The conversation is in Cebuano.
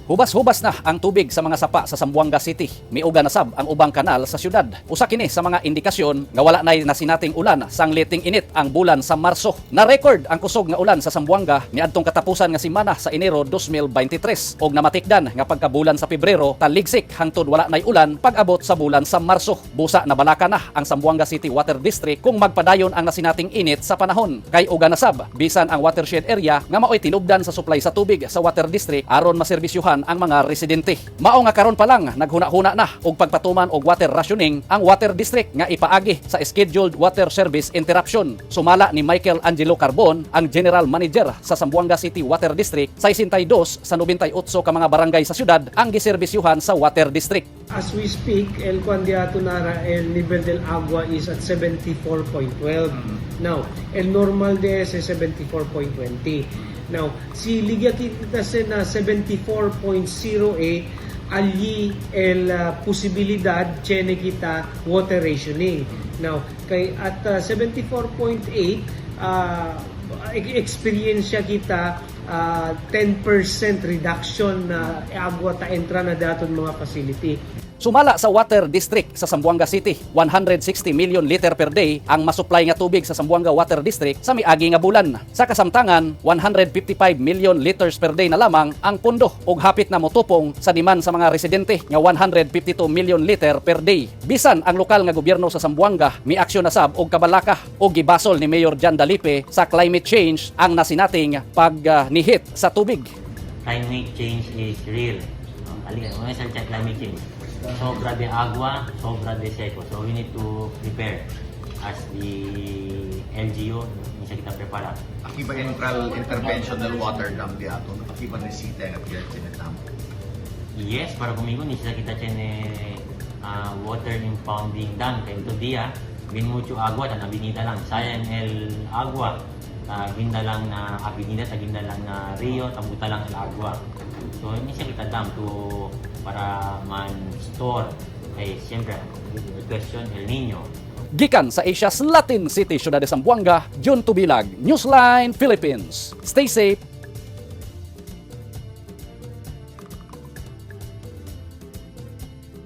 Hubas-hubas na ang tubig sa mga sapa sa Zamboanga City. Miuga na sab ang ubang kanal sa syudad. Usa kini sa mga indikasyon nga wala nay nasinating ulan sang liting init ang bulan sa Marso. Na-record ang kusog nga ulan sa Zamboanga niadtong katapusan nga semana sa Enero 2023 og namatikdan nga pagkabulan sa Pebrero taligsik hangtod wala nay ulan pag-abot sa bulan sa Marso. Busa nabalaka na ang Zamboanga City Water District kung magpadayon ang nasinating init sa panahon. Kay uga na sab bisan ang watershed area nga maoy tinubdan sa supply sa tubig sa water district aron maserbisyuhan ang mga residente. Mao nga karon pa lang naghuna-huna na og pagpatuman og water rationing ang water district nga ipaagi sa scheduled water service interruption. Sumala ni Michael Angelo Carbon, ang general manager sa Zamboanga City Water District, 62 sa 98 ka mga barangay sa syudad ang giserbisyuhan sa water district. As we speak, el Cuandiato Nara, el nivel del agua is at 74.12. Now, el normal de ese 74.20. Now, si ligya kita se na 74.08, allí el posibilidad tiene kita water rationing. Now, kay at 74.8, experiencia kita 10% reduction na agua ta entra na daton mga facility. Sumala sa Water District sa Zamboanga City, 160 million liter per day ang masupply nga tubig sa Zamboanga Water District sa miagi nga bulan. Sa kasamtangan, 155 million liters per day na lamang ang pundo ug hapit na motupong sa demand sa mga residente nga 152 million liter per day. Bisan ang lokal nga gobyerno sa Zamboanga miaksyon na sab og kabalaka ug gibasol ni Mayor John Dalipe sa climate change ang nasinating pagnihit sa tubig. Climate change is real. No? Alika, mga sa climate change. Sobra de agua, sobra de seco. So we need to prepare as the LGU, hindi siya kita prepara. Akiba entra intervention del water dam di ato. Akiba necesita nga tiene dam. Yes, para conmigo ni siya kita tiene water impounding dam. Kaya ito dia, bin mucho agua, tan avenida lang. Sayang el agua. Ginda lang na avenida, ta ginda lang na rio, tambuta lang el agua. So, hindi siya kita dam to para man store. Kay siyempre, the question, El Niño. Gikan sa Asia's Latin City, Ciudad de Zamboanga, Jun Tubilag, Newsline Philippines. Stay safe.